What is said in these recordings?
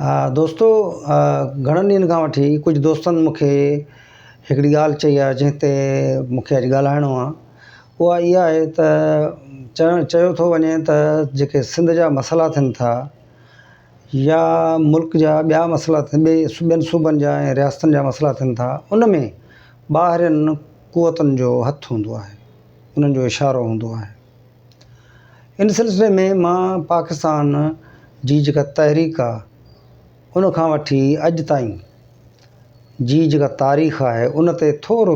ها دوستو گهڻن ڏينهن کان وٺي ڪجهه دوستن مون کي هڪڙي ڳالهه چئي آهي جنهن تي مون کي اڄ ڳالهائڻو آهي اها اها آهي ته چوڻ چيو ٿو وڃي ته جيڪي سنڌ جا مسئلا ٿين ٿا يا ملڪ جا ٻيا مسئلا ٿين ٻئي ٻين صوبن جا ۽ رياستن جا مسئلا ٿين ٿا ان ۾ ٻاهرين قوتن جو هٿ هوندو آهي انهن جو اشارو هوندو آهي. ان سلسلي ۾ مان پاڪستان جي جيڪا تحريڪ آهي ان کان وٺي اڄ تائين جي جيڪا تاريخ آهي ان تي ٿورو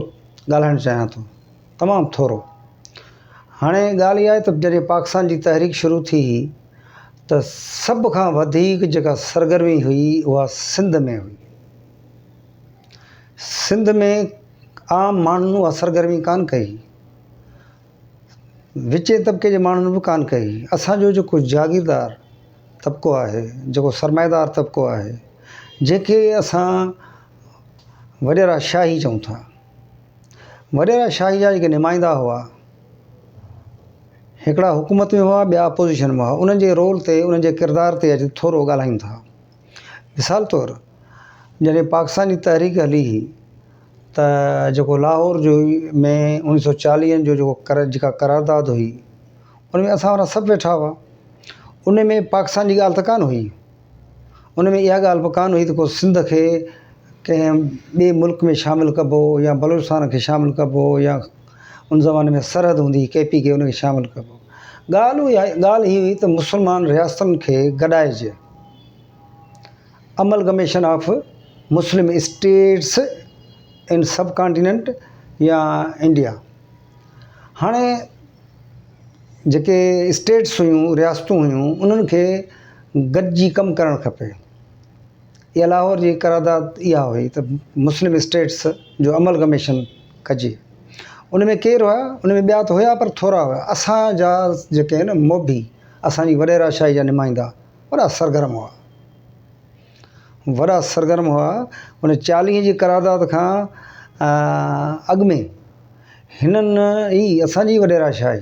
ڳالهائڻ چاهيان ٿو تمام ٿورو هاڻي ڳالهه اها آهي ته جڏهن پاڪستان جي تحريڪ شروع ٿي هئي ته سڀ کان وڌيڪ جيڪا سرگرمي هئي اها سنڌ ۾ هئي سنڌ ۾ عام ماڻهن اها سرگرمي ڪانه ڪئي وچين طبقي جي ماڻهن به ڪانه ڪئي. اسان جو جيڪو جاگيردار طبقو آهي، جيڪو سرمائيدار طبقو آهي، جنهن کي اسان وڏيرا شاهي چئون ٿا. وڏيرا شاهي جا جيڪي نمائندا هئا، هڪڙا حڪومت ۾ هئا، ٻيا اپوزيشن ۾ هئا. انهن جي رول تي، انهن جي ڪردار تي اڄ ٿورو ڳالهايون ٿا. مثال طور جڏهن پاڪستان جي تحريڪ هلي هئي ته جيڪو لاهور جو ۾ اڻويهه سو چاليهن جو جيڪو جيڪا قرارداد هئي ان ۾ اسان وارا سڀ ويٺا هئا ان ۾ پاڪستان جي ڳالهه ته ڪانه هئي ان ۾ اها ڳالهه به ڪانه هئي ته ڪو سنڌ کي ڪنهن ٻئي ملڪ ۾ شامل ڪبو يا بلوچستان کي شامل ڪبو يا ان زماني ۾ سرحد هوندي هئي ڪي پي ڪي ان کي شامل ڪبو ڳالهه اها ڳالهه هي هئي ته مسلمان رياستن کي گڏائجي Amalgamation of Muslim States in Subcontinent يا انڊيا هاڻي جيڪي اسٽيٽس هيون رياستون هيون انهن کي گڏجي ڪم ڪرڻ کپي اها لاهور جي قرارداد اها هئي ته مسلم اسٽيٽس جو املگميشن ڪجي ان ۾ ڪير هئا ان ۾ ٻيا ته هيا پر ٿورا هيا اسانجا جيڪي آهن موڀي اسانجي وڏيرا شاهي جا نمائندا وڏا سرگرم هئا. وڏا سرگرم هئا. ان چاليهه جي قرارداد کان اڳ ۾ هنن ئي اسان جي وڏيرا شاهي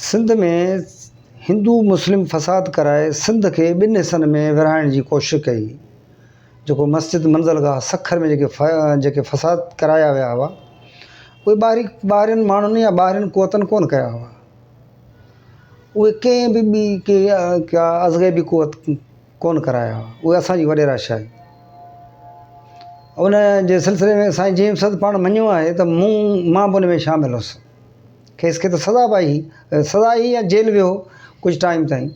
سنڌ ۾ هندو مسلم فساد ڪرائي سنڌ کي ٻن حصن ۾ ورهائڻ جي ڪوشش ڪئي. جيڪو مسجد منزل گاهه سکر ۾ جيڪي جيڪي فساد ڪرايا ويا هئا اهي ٻاهرين ٻاهرين ماڻهن يا ٻاهرين قوتن ڪونه ڪيا هئا. اهي ڪنهن به ٻي ڪي ڪا ازغيبي قوت ڪونه ڪرايا هئا اهي اسان جي وڏيرا شاهي ان جي سلسلي ۾ سائين جي ايم سيد پاڻ مڃيو آهي ته مون مان به ان ۾ شامل هوس کيس کي ته سزا به آئي هئي سزا آئي يا جيل ويو هو ڪجهه ٽائيم تائين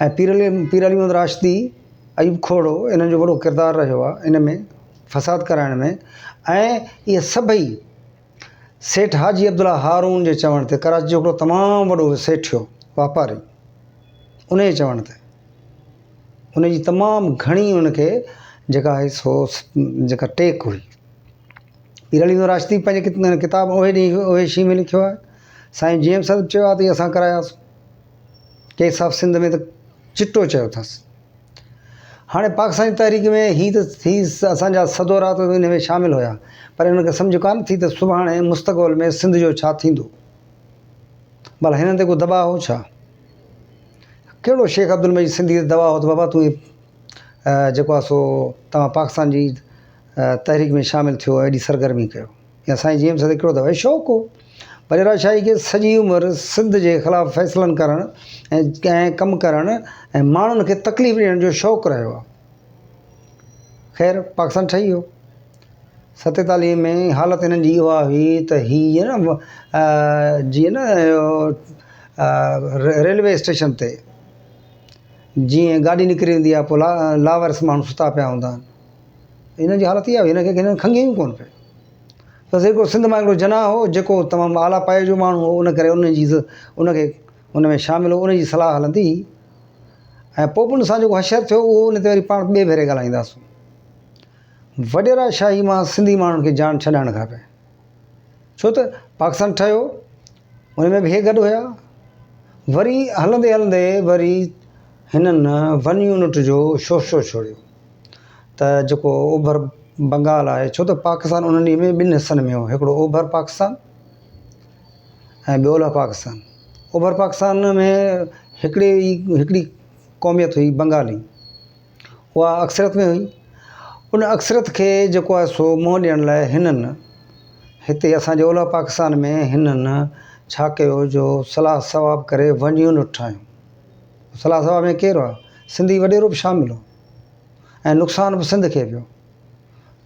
۽ پير علي پير علي محمد راشدي ايوب کوڙو انهن جو وڏو ڪردار رهيو آهي ان ۾ فساد ڪرائڻ ۾ ۽ اهي سڀئي سيٺ حاجي عبدالله هارون جي چوڻ تي ڪراچي جو هڪڙو تمام وڏو سيٺ هيو واپاري ان جي چوڻ تي ان جي تمام گهڻي ان کي جيڪا آهي سو جيڪا ٽيڪ هئي پير علي نواز راشدي پنهنجي ڪتاب اهي ڏينهن اهي شينهن ۾ لکيو آهي سائين جي ايم سيد چيو آهي ته اسان ڪراياسون ڪيس آف سنڌ ۾ ته چٽو چيو اٿس هاڻي پاڪستاني تحريڪ ۾ هي ته هي اسان جا سدورا ته ان ۾ شامل هيا پر انهن کي سمجهه ڪانه ٿي ته سڀاڻي مستقبل ۾ سنڌ جو ڇا ٿيندو. ڀلا هنن تي ڪو دٻاء هو ڇا؟ ڪهڙو شيخ عبدالمجيد سنڌي تي دٻاء هو ته بابا تون جيڪو آهي سو توهان پاڪستان جي تحريڪ ۾ شامل ٿيو ايڏي سرگرمي ڪيو. يا سائين جي ايم سيد هڪڙو دفعو شوق هو وڏيرا شاهي کي سڄي عمر سنڌ جي خلاف فيصلن ڪرڻ ۽ ڪنهن ڪم ڪرڻ ۽ ماڻهن کي تڪليف ڏيڻ جو شوق رهيو آهي خير پاڪستان ٺهي ويو ستيتاليهه ۾ حالت هنن جي اها هئي ته هي نه جيئن نه ريلوي اسٽيشن تي جيئن گاڏي نڪري ويندي آهي پوء لاوارث ماڻهو ستا پيا هوندا آهن هنن جي حالت اها هئي هن کي هنن کنگهيو ئي ڪونه پئي. بس هڪڙو سنڌ مان هڪڙو جناح هو جيڪو تمام اعليٰ پايي جو ماڻهو هو ان ڪري ان جي ان کي ان ۾ شامل هو ان جي صلاح هلندي هئي ۽ پوء به ان سان جيڪو حشر ٿيو اهو ان تي وري پاڻ ٻئي ڀيري ڳالهائينداسون. وڏيرا شاهي مان سنڌي ماڻهن کي جان ڇڏائڻ کپي ڇو ته پاڪستان ٺهيو ان ۾ به هي گڏ هيا وري هلندي هلندي وري هنن ون يونٽ جو شوشو ڇوڙيو. ته جيڪو اوڀر بنگال آهي ڇو ته پاڪستان انهن ڏينهن ۾ ٻن حصن ۾ هو هڪڙو اوڀر پاڪستان ۽ ٻيو اولهه پاڪستان اوڀر پاڪستان ۾ هڪڙي ئي هڪڙي قوميت هئي بنگالي اها اڪثريت ۾ هئي ان اڪثريت کي جيڪو آهي سو منهن ڏيڻ لاء هنن هتي اسان جي اولهه پاڪستان ۾ هنن ڇا ڪيو جو صلاح ثواب ڪري ون يونٽ ٺاهيون صلاح ثواب ۾ ڪير هئا سنڌي وڏيرو به شامل هو ۽ نقصان به سنڌ کي پيو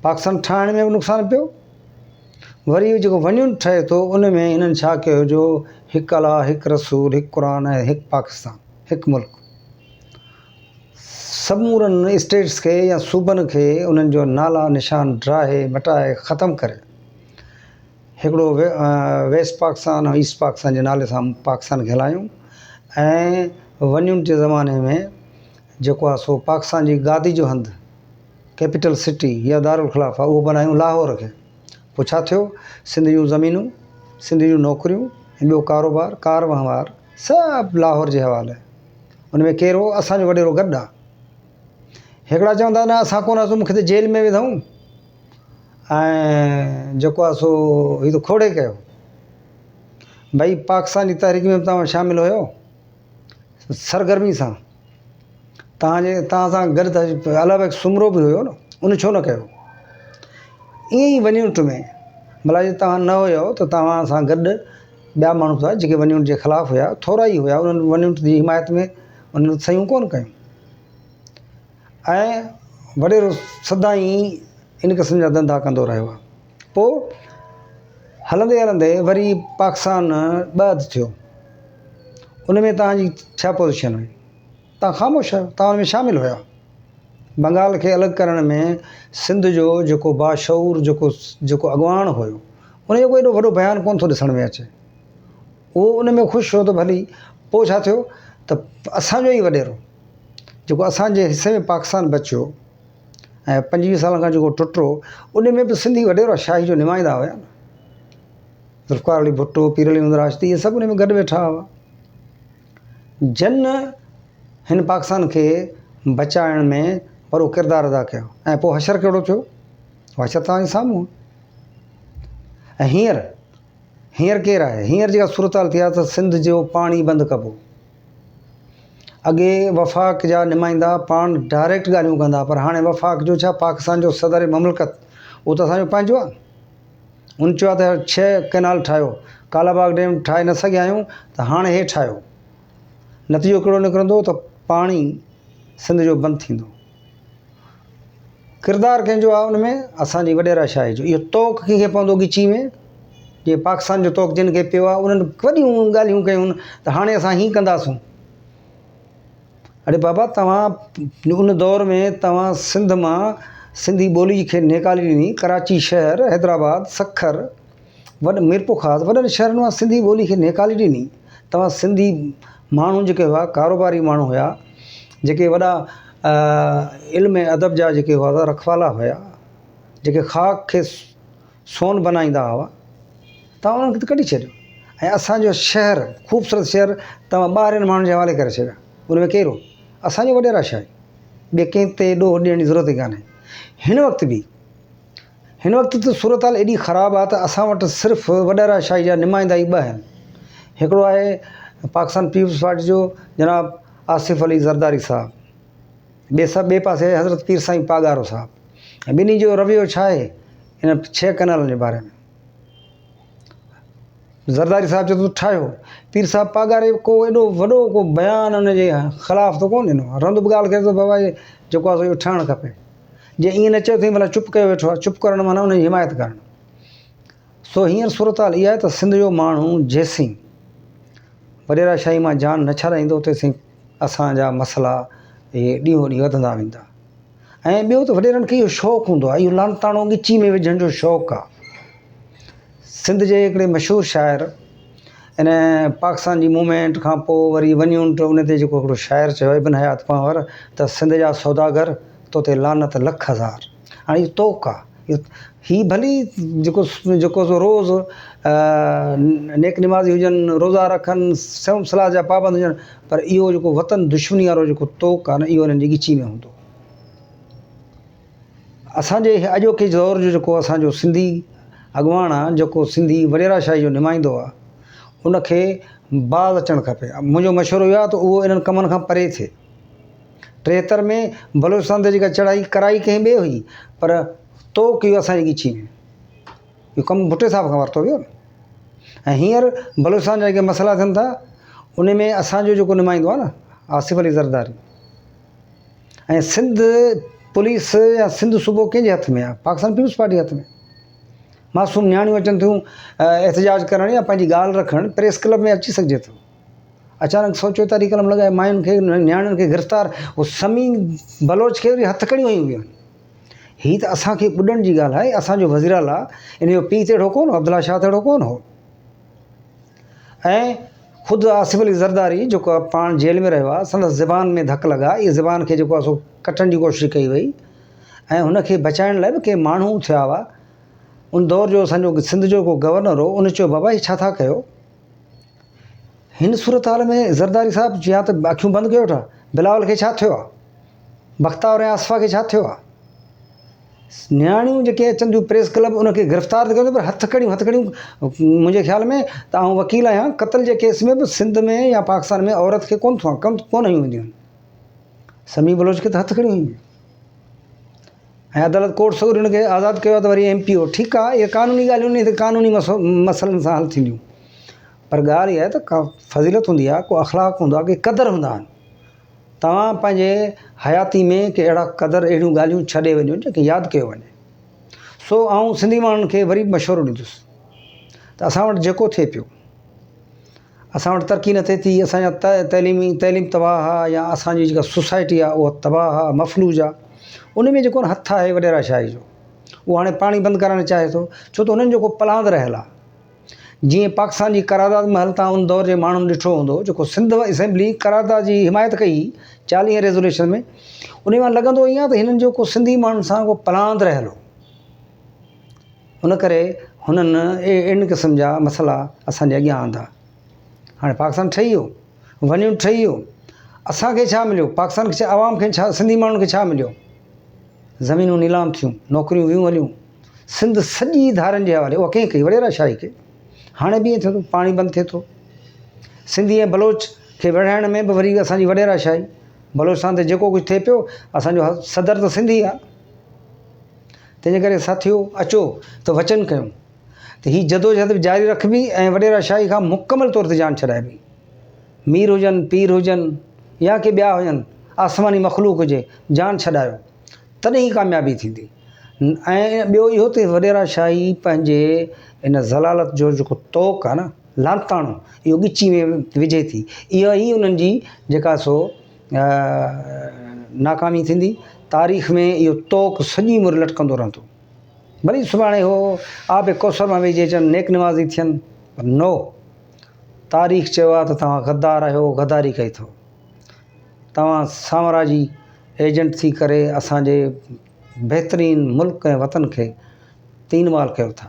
پاڪستان ٺاهڻ ۾ به نقصان پيو وري جيڪو ون يونٽ ٺهي ٿو ان ۾ هنن ڇا ڪيو جو هڪ الله هڪ رسول هڪ قرآن ۽ هڪ پاڪستان هڪ ملڪ سمورن اسٽيٽس کي يا صوبن کي انهن جو نالا نشان ڊاهي مٽائي ختم ڪري هڪڙو ويسٽ پاڪستان ۽ ايسٽ پاڪستان جي نالي سان پاڪستان کي هلايون ۽ ون يونٽ جي زماني ۾ جيڪو آهي سو پاڪستان جي گادي جو هنڌ ڪيپيٽل سٽي يا دارالخلافه اهو بنايون لاهور کي پوء ڇا ٿيو سنڌ جون زمينون سنڌ جون نوڪريون ۽ ٻيو ڪاروبار ڪار وهنوار سڀ لاهور جي حوالي ان ۾ ڪير هو؟ اسان جو وڏيرو گڏ آ. هڪڙا چوندا نه اسان ڪونه هئاسون مون کي ته جيل ۾ وڌائون ۽ جيڪو آ سو هي ته کوڙي ڪيو. ڀئي پاڪستان جي تحريڪ ۾ به توهان شامل هيو سرگرمي سان توهان جي توهان سان گڏ ته الله بخش سومرو به هيو نه ان ڇو نه ڪيو؟ ائين ئي ون يونٽ ۾ ڀلا جي توهان نه هيو ته توهان سان گڏ ٻيا ماڻهو به هئا جيڪي ون يونٽ جي خلاف هيا، ٿورا ئي هيا، انهن ون يونٽ جي حمايت ۾ انهن صحيحون ڪونه ڪيون ۽ وڏيرو سدائين ان قسم جا ڌنڌا ڪندو رهيو آهي. پوء هلندي هلندي وري پاڪستان ٻه اڌ ٿيو، ان ۾ توهان جي ڇا پوزيشن هئي؟ توهان خاموش آهيو، توهان ان ۾ شامل هيا. بنگال کي الڳ ڪرڻ ۾ سنڌ جو جيڪو باشعور جيڪو جيڪو اڳواڻ هيو ان جو ڪو ايڏو وڏو بيان ڪونه ٿو ڏسڻ ۾ اچي. اهو ان ۾ خوش هو ته ڀلي پوء ڇا ٿيو ته اسان جو ئي وڏيرو جيڪو اسان جي حصي ۾ پاڪستان بچيو ۽ 25 سالن کان جيڪو ٽٽو ان ۾ به سنڌي وڏيرا شاهي جو نمائندا هيا نه. ذوالفقار علي ڀٽو، پير علي محمد راشدي اهي سڀ ان ۾ گڏ ويٺا هئا. جن هن پاڪستان کي بچائڻ ۾ وڏو ڪردار ادا ڪيو ۽ پوء حشر ڪهڙو ٿيو؟ حشر توهان جي سامهون آهي ۽ هينئر هينئر ڪير آهي؟ هينئر جيڪا صورتحال ٿي آهي ته سنڌ جو پاڻي بند ڪبو. اڳي وفاق جا نمائندا پاڻ ڊائريڪٽ ڳالهيون ڪندا پر هاڻي وفاق جو ڇا پاڪستان جو صدر مملڪت اهو ته اسان جو پنهنجو آهي. هن چيو آهي ته ڇهه ڪئنال ٺاهيو، ڪالا باغ ڊيم ٺاهي نه سگهيا آهيون ته هاڻي هي ٺاهيو. نتيجو ڪهڙو نڪرندو ته پاڻي سنڌ جو بند ٿيندو. ڪردار ڪنهن جو آهي ان ۾ اسان جي وڏيرا شاهي جو. اهو طوق ڪنهن کي پوندو ڳچي ۾ جيئن پاڪستان جو طوق جن کي پيو آهي انهن وڏيون ڳالهيون ڪيون ته هاڻي اسان هيئن ڪنداسون. اڙي بابا توهان ان دور ۾ توهان سنڌ مان سنڌي ٻولي کي نيڪالي ڏني، ڪراچي شهر، حيدرآباد، سکر، وڏ ميرپورخاص وڏن شهرن مان سنڌي ٻولي کي نيڪالي ڏني، توهان سنڌي ماڻهو جيڪي هئا ڪاروباري ماڻهو هيا جيڪي وڏا علم ۽ ادب جا جيڪي هئا رکوالا هيا جيڪي خاڪ کي سون بنائيندا هئا توهان انهن کي ته ڪڍي ڇڏيو ۽ اسان جو شهر خوبصورت شهر توهان ٻاهرين ماڻهن جي حوالي ڪري ڇڏيا ان ۾ ڪير هو اسان جو وڏيرا شاهي ٻئي ڪنهن تي ڏوهه ڏيڻ جي ضرورت ئي ڪانهي هن وقت به هن وقت ته صورتحال ايڏي خراب آهي ته اسان وٽ صرف وڏيرا شاهي جا نمائندا ئي ٻه آهن هڪڙو آهي پاڪستان پيپلز پارٽي جو جناب آصف علي زرداري صاحب ٻئي سڀ ٻئي پاسي حضرت پير سائين پاڳارو صاحب ۽ ٻنهي جو رويو ڇا آهي ان ڇهه ڪئنالن جي باري ۾ زرداري صاحب چئي ٿو ٺاهيو پير صاحب پاڳاري ڪو ايڏو وڏو ڪو بيان ان جي خلاف ته ڪونه ڏنو آهي رند به ڳالهه ڪري ٿو بابا جيڪو آهي سو اهو ٺهڻ کپي جي ائين نه چيو اٿئي ڀلا چپ ڪيو ويٺو آهي چپ ڪرڻ معنيٰ ان جي حمايت ڪرڻ سو هينئر صورتحال اها آهي ته سنڌ جو ماڻهو جيسين وڏيرا شاهي مان جان نه ڇڏائيندو تيسين اسان جا مسئلا اهي ڏينهون ڏينهن وڌندا ويندا ۽ ٻيو ته وڏيرن کي اهو شوق هوندو آهي اهو لعنتاڻو ڳچي ۾ وجهڻ جو شوق آهي سنڌ جي هڪڙي مشهور شاعر ان پاڪستان جي موومينٽ کان پوء وري ون يونٽ ان تي جيڪو هڪڙو شاعر چيو ابن حيات پنهور ته سنڌ جا سوداگر تو تي لعنت لک هزار هاڻي اهو طوق آهي هي ڀلي جيڪو جيڪو سو روز نيڪ نمازي هجن روزا رکن صوم صلوة جا پابند هجن پر اهو جيڪو وطن دشمني وارو جيڪو طوق آهي نه اهو هنن جي ڳچي ۾ هوندو. اسان جي اڄوڪي دور جو جيڪو اسان جو سنڌي اڳواڻ آهي جيڪو سنڌي وڏيرا شاهي جو نمائندو آهي ان کي باز اچڻ کپي منهنجو مشورو اهو آهي ته اهو انهن ڪمن کان پري ٿئي. ٽيهتر ۾ بلوچستان تي جيڪا چڙهائي ڪرائي ڪنهن ٻئي هئي پر طوق اهو اسان جي ڳچي ۾. اهو ڪم ڀٽي صاحب کان ورتو ويو نه. ۽ هينئر بلوچستان جا جيڪي مسئلا ٿين ٿا ان ۾ اسان جو جيڪو نمائندو آهي نه آصف علي زرداري ۽ سنڌ پوليس يا سنڌ صوبو ڪنهن جي هٿ ۾ آهي پاڪستان پيپلز پارٽي جي هٿ ۾. معصوم نياڻيون اچن ٿيون احتجاج ڪرڻ يا پنهنجي ڳالهه رکڻ پريس ڪلب ۾ اچي سگهجي ٿو. اچانڪ 144 قلم لڳائي ماين کي نياڻين کي گرفتار هو سمي بلوچ کي وري هٿ ڪڙيون هنيون ويون آهن. هي ته اسان کي ٻڏڻ جي ڳالهه آهي اسان جو وزير اعليٰ ان جو پيء ته اهڙو ڪونه هو عبدالله شاهه ته اهڙو ڪونه هو ۽ خود آصف علي زرداري جيڪو پاڻ جيل ۾ رهيو آهي سندس زبان ۾ ڌڪ لڳا اهي زبان کي جيڪو آهي سو ڪٽڻ جي ڪوشش ڪئي وئي ۽ هن کي بچائڻ لاء به ڪي ماڻهو ٿيا هئا ان دور جو اسان جو سنڌ جو ڪو گورنر هو ان چيو بابا هي ڇا ٿا ڪيو هن صورتحال ۾ زرداري صاحب يا ته اکيون بند ڪيو ويٺا بلاول کي ڇا ٿيو آهي بختاور ۽ آصفه کي ڇا ٿيو آهي نياڻيون جيڪي اچن ٿيون پريس ڪلب ان کي گرفتار ته ڪيو پر هٿ ڪڙيون هٿ ڪڙيون منهنجي خيال ۾ ته آئون وڪيل آهيان قتل جي ڪيس ۾ به سنڌ ۾ يا پاڪستان ۾ عورت کي ڪون ٿو ڪون هنيون وينديون آهن سميع بلوچ کي ته هٿ ڪڙيون هنيون ۽ عدالت ڪورٽ سڳوري هن کي آزاد ڪيو آهي ته وري ايم پي او ٺيڪ آهي اهي قانوني ڳالهيون نه ته قانوني مسئلو مسئلن سان حل ٿينديون پر ڳالهه اها آهي ته ڪا فضيلت هوندي آهي ڪو اخلاق هوندو آهي ڪي قدر هوندا آهن توهان پنهنجي حياتي ۾ ڪي اهڙا قدر اهڙيون ڳالهيون ڇڏي وڃو جيڪي ياد ڪيو وڃي سو آئون سنڌي ماڻهن کي وري به مشورو ڏيندس ته اسان وٽ جيڪو ٿئي پيو اسان وٽ ترقي نه ٿئي ٿي، اسان جا تعليمي تعليم تباهه آ يا اسان جي جيڪا سوسائٽي آ اها تباهه آ مفلوج آ ان ۾ جيڪو هٿ آهي وڏيرا شاهي جو اهو هاڻي پاڻي بند ڪرائڻ چاهي ٿو ڇو ته انهن جو ڪو پلاند رهيل آ جيئن پاڪستان جي قرارداد مهل تان ان دور جي ماڻهن ڏٺو هوندو جيڪو سنڌ اسيمبلي قرارداد جي حمايت ڪئي 40 ريزوليشن ۾ ان مان لڳندو ائين آ ته هنن جو ڪو سنڌي ماڻهن سان ڪو پلاند رهيل هو. ان ڪري هنن ان قسم جا مسئلا اسان جي اڳيان آندا. هاڻي پاڪستان ٺهي ويو، ون يونٽ ٺهي ويو، اسان کي ڇا مليو؟ پاڪستان کي ڇا عوام کي ڇا سنڌي ماڻهن کي ڇا مليو؟ زمينون نيلام ٿيون، نوڪريون ويون هليون، سنڌ سڄي ڌارين جي حوالي، اها ڪنهن ڪئي؟ وڏيرا شاهي ڪئي. هاڻي به ائين ٿئي ٿو، پاڻي بند ٿئي ٿو. سنڌي ۽ بلوچ کي وڙهائڻ ۾ به وري اسان جي وڏيرا شاهي، بلوچستان تي جيڪو ڪجهه ٿئي پيو، اسان جو صدر ته سنڌي آهي. تنهنجي ڪري ساٿيو اچو ته وچن ڪيون ته هي جدوجهد به جاري رکبي ۽ وڏيرا شاهي کان مڪمل طور تي جان ڇڏائبي. مير هجن، پير هجن يا ڪي ٻيا هجن، آسماني مخلوق هجي، جان ڇڏايو تڏهن ئي ڪاميابي ٿيندي ۽ ٻيو اهو ته وڏيرا شاهي پنهنجي ان ذلالت جو جيڪو طوق آهي نه لعنتاڻو اهو ڳچي ۾ وجهي ٿي اها ئي انهن جي جيڪا سو ناڪامي ٿيندي، تاريخ ۾ اهو طوق سڄي عمر لٽڪندو رهندو. ڀلي سڀاڻي هو آب ڪوثر مان ويهي اچن، نيڪ نمازي ٿين، پر نو! تاريخ چيو آهي ته توهان غدار آهيو، غداري ڪئي اٿو. توهان سامراجي ايجنٽ ٿي ڪري اسان جي بهترين ملڪ ۽ وطن کي تين مال ڪيو ٿا.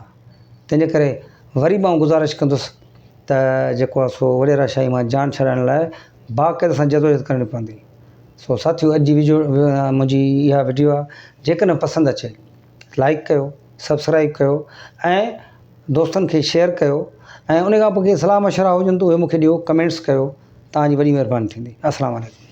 تنهنجي ڪري وري به آئون گذارش ڪندس ته جيڪو آهي سو وڏيرا شاهي مان جان ڇڏائڻ لاء باقاعده سان جدوجهد ڪرڻي پوندي. سو ساٿيو اڄ جي وڊيو منهنجي اها وڊيو آهي جيڪڏهن پسند اچي لائڪ ڪيو سبسڪرائب ڪيو ۽ دوستن کي شيئر ڪيو ۽ ان کان پوء ڪي صلاح مشورا هجن ته اهي مونکي ڏيو ڪمينٽس ڪيو توهان جي وڏي مهرباني ٿيندي السلام عليڪم.